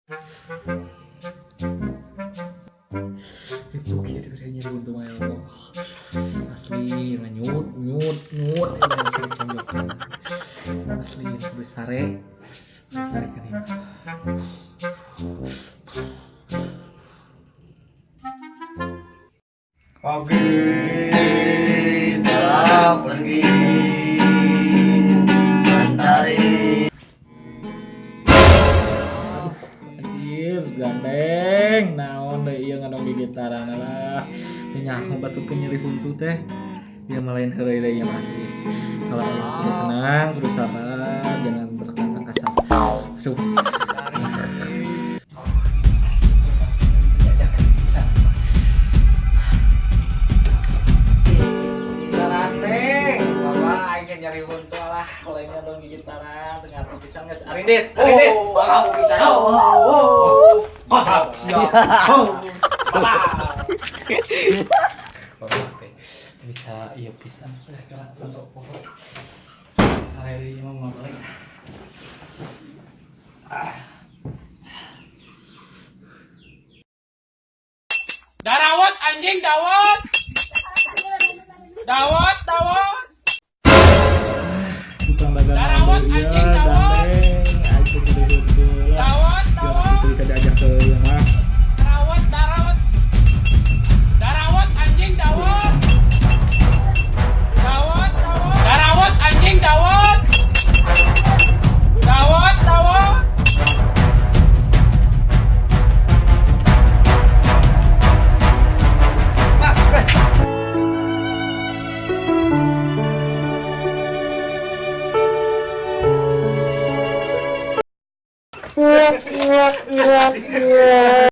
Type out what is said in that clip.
Itu kieu teh nyeri huntu mah, ya Allah. Asli nganyut nyut nyut ini sering tonjokan. Asli kudu sare. Sare kan ini. Pagi telah pergi mencari. Anjir, gandeng. Naon deui ieu ngadong gigitaran lah. Teu nyaho batur ke nyeri huntu teh. Dia malain heureuy deui ieu masih. Kalau kudu tenang, kudu sabar, jangan berkata kasar. Aduh. Nyari huntu lah, lain ngadong gigitaran, tengah pisan geus. Arindit, arindit. Oh, aku bisa. Oh, mantap, siap. Oh, mantap. Bisa iya pisan udah kelak untuk pokok. Hari ini mau balik. Darawat anjing dawat. Dawat dawat. Tukang dagang Darawat, iya, anjing, dawat. Gandeng. Aing teh gede huntu lah. Dawat Ya, dawat. itu bisa diajak ke ieu mah. Darawat darawat. Darawat anjing dawat. Dawat dawat. Darawat anjing dawat. Dawat dawat.